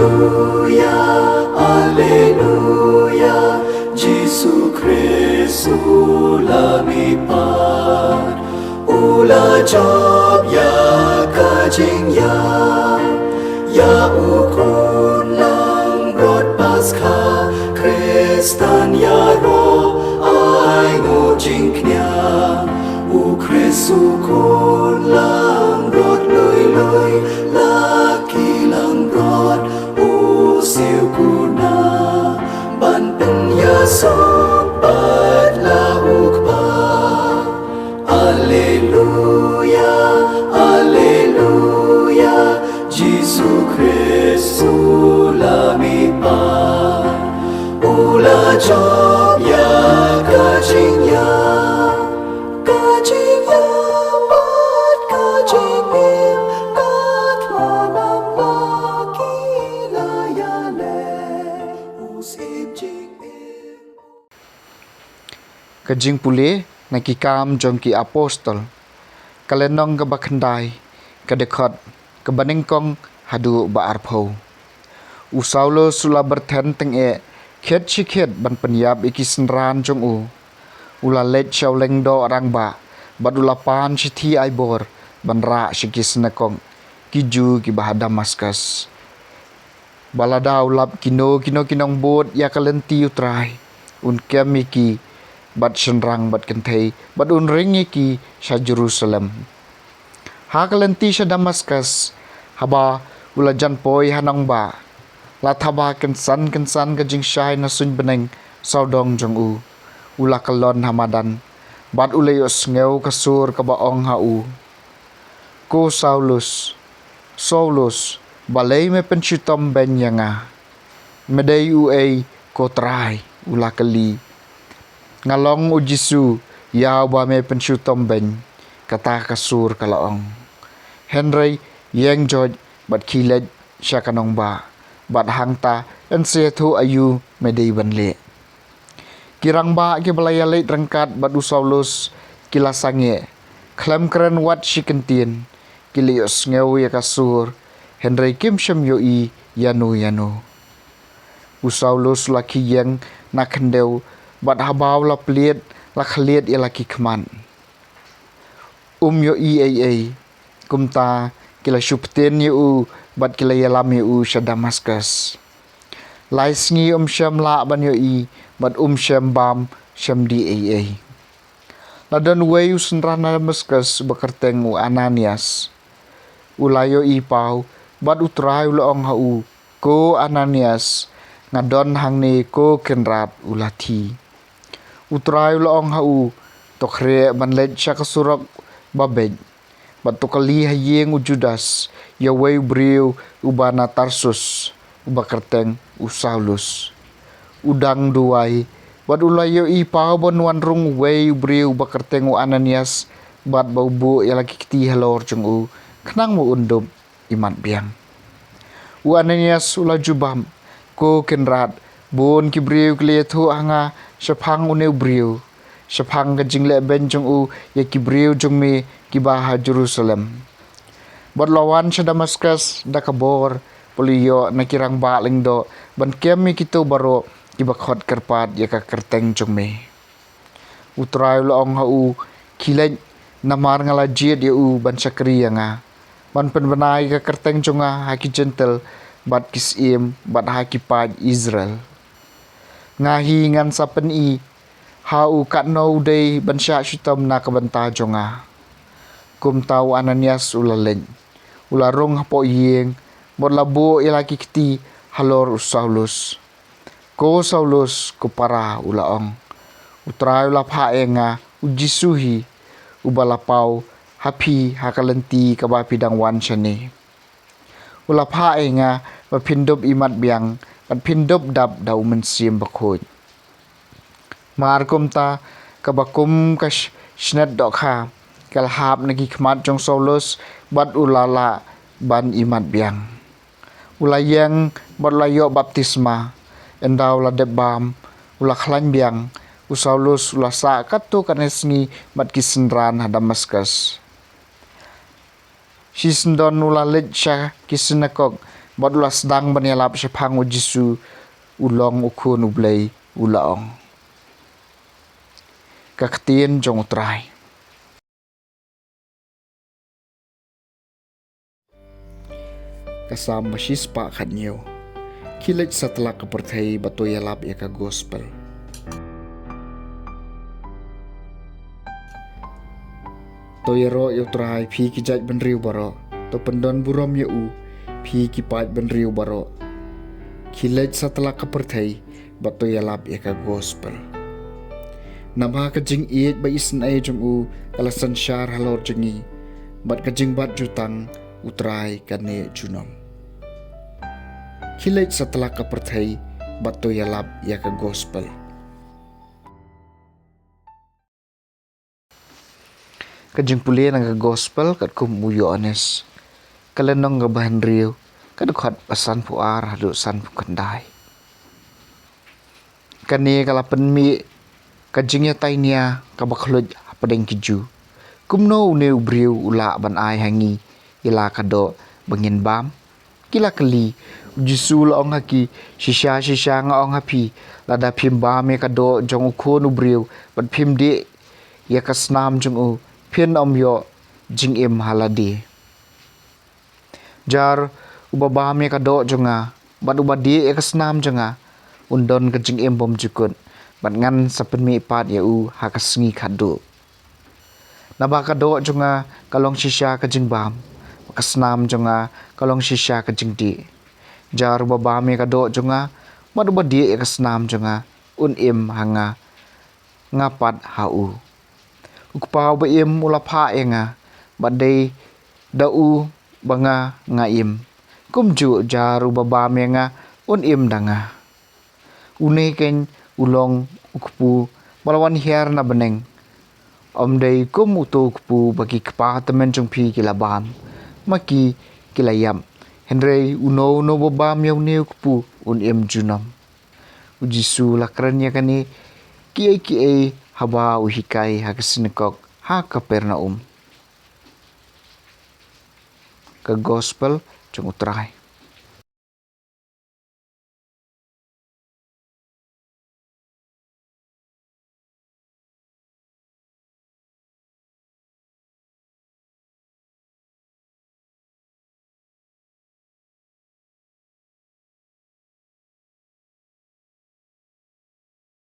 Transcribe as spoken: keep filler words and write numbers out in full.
Alleluia, Alleluia, Jisu Khrist u la mihpat, u la jop ïa ka jingïap, ïa u khun langbrot Paskha, Khristan ïaroh ai nguh jingkñia, u Khrist u khun langbrot lui lui, la ki langbrot u siew kuna, ban pynïasoh pat la u Kpa. Alleluia, Alleluia, Jisu Khrist u la mihpat, u la jop ïa ka jingïap, ka jingïap bad ka jingim, ka thngan namar ki la ïaleh u Syiem jingim. Ka jingpule na Ki Kam jong ki Apostol, ka lynnong kaba khyndai, ka dkhot kaba nyngkong haduh ba arphew. U Saulus u la byrthen tyngeh khet shi khet ban pynïap ïa ki synran jong u. U la leit sha u lyngdoh rangbah bad u la pan shithi ai bor ban rah sha ki synagog ki Jiw kiba ha Damaskus. Ba lada u lap kino kino ki nongbud ïa ka lynti U Trai, un kem ïa ki bad shynrang bad kynthei, bad un ring ïa ki sha Jerusalem. Ha ka lynti sha Damaskus, haba u la jan poi ha nongbah, la thaba kynsan kynsan ka jingshai na suiñ bneng sawdong jong u. U la kyllon ha madan, bad u la ïohsngew ka sur kaba ong ha u, "Ko Saulus, Saulus, balei me pynshitom beiñ ïa nga?" "Me dei uei, ko Trai?" u la kylli. "Nga long u Jisu, ïa uba me pynshitom beiñ," kata ka sur ka la ong. "Hynrei ïeng joit bad khie leit sha ka nongbah, bad hangta yn sa ïathuh aïu me dei ban leh." Ki rangbah kiba la ïaleit ryngkat bad u Saulus ki la sangeh, khlem kren wat shi kyntien. Ki la ïohsngew ïa ka sur, hynrei kim shym ïohi ïano ïano. U Saulus u la khie ïeng na khyndew, bad haba u la plied, la khlieh ïa la ki khmat. Um ïohi ei ei. Kumta ki la shu bteng ïa u, bad ki la ïalam ïa u sha Damaskus. Lai sngi um shym lah ban ïohi, bad um shym bam shym dih ei ei. La don uwei u synran na Damaskus uba kyrteng u Ananias. U la ïohi paw, bad U Trai u la ong ha u, "Ko Ananias." "Nga don hangne, ko Kynrad," u la ïathuh. U Trai u la ong ha u, "To khreh ban leit sha ka surok ba beit, bad to kylli ha ïing u Judas, ïa uwei u briew uba na Tarsus, uba kyrteng u Saulus. U dang duwai." Bad u la ïohi paw ba un wan rung uwei u briew uba kyrteng u Ananias, bad ba u buh ïa la ki kti halor jong u, khnang ba un dup imat biang. U Ananias u la jubab, "Ko Kynrad, bun ki briew ki la ïathuh ha nga shaphang une u briew, shaphang ka jingleh beiñ jong u ïa ki briew jong me kiba ha Jerusalem. Bad u la wan sha Damaskus da ka bor ba u la ïoh na ki rangbah lyngdoh, ban kem ïa kito baroh kiba khot kyrpad ïa ka kyrteng jong me." U Trai u la ong ha u, "Khie leit, namar nga la jied ïa u ban shakri ïa nga, ban pynbna ïa ka kyrteng jong nga ha ki Jentil, bad ki syiem, bad ha ki paid Israel. Nga hi ngan sa pyni ha u katno u dei ban shah shitom na ka bynta jong nga." Kumta u Ananias u la leit, u la rung hapoh ïing, bad u la buh ïa la ki kti halor u Saulus. "Ko Saulus, ko para," u la ong, "U Trai u la phah ïa nga, u Jisu hi, uba la paw ha phi ha ka lynti kaba phi dang wan shane. U la phah ïa nga ba phin dup imat biang, bad phin dup dap da u Mynsiem Bakhuid." Mar kumta, kaba kum ka sh-, shnet dohkha ka la hap na ki khmat jong u Saulus, bad u la lah ban imat biang. U la ïeng bad u la ïoh baptisma. Ynda u la dep bam, u la khlaiñ biang, u Saulus u la sah katto katne sngi bad ki synran ha Damaskus. Shisyndon u la leit sha ki synagog Bad u la sdang ban ïalap shaphang u Jisu, u long u Khun u Blei, u la ong. Ka ktien jong u Trai. Ka Salm ba shispah khatñiew. Khie leit satlak ka pyrthei bad to ïalap ïa ka gospel. To ïaroh ïa u Trai phi ki jaitbynriew baroh, to pyndon burom ïa u phi ki paidbynriew baroh. Khie leit satlak ka pyrthei bad to ïalap ïa ka gospel. Namar ka jingïeit ba isynei jong u ka la synshar halor jong ngi, bad ka jingbat jutang u Trai ka neh junom. Khie leit satlak ka pyrthei bad to ïalap ïa ka gospel. Ka jingpule na ka gospel katkum u Ïoannis. Ka lynnong kaba hynriew, ka dkhot ba sanphew ar haduh sanphew khyndai. Kane ka la pynmih ka jingïatainia kaba khluid hapdeng ki Jiw. Kumno une u briew u lah ban ai ha ngi ïa la ka doh ba ngin bam? Ki la kylli. U Jisu u la ong ha ki, shisha shisha nga ong ha phi, lada phim bam ïa ka doh jong u Khun u briew bad phim dih ïa ka snam jong u, phin ym ïoh jingim ha lade. Jar uba bam ïa ka doh jong nga bad uba dih ïa ka snam jong nga, un don ka jingim bymjukut, bad ngan sa pynmih pat ïa u ha ka sngi khatduh. Naba ka doh jong nga ka long shisha ka jingbam, bad ka snam jong nga ka long shisha ka jingdih. Jar uba bam ïa ka doh jong nga bad uba dih ïa ka snam jong nga, un im ha nga, nga pat ha u. U Kpa uba im u la phah ïa nga, bad dei da u ba nga nga im. Kumjuh jar uba bam ïa nga un im da nga. Une keiñ u long u kpu ba la wan hiar na bneng. Ym dei kum uto u kpu ba ki kpa tymmen jong phi ki la bam, ma ki ki la ïap. Hynrei uno uno ba bam ïa une u kpu un im junom. U Jisu u la kren ïa kane kiei kiei haba u hikai ha ka synagog ha Kapernaum. Ka gospel jong u Trai.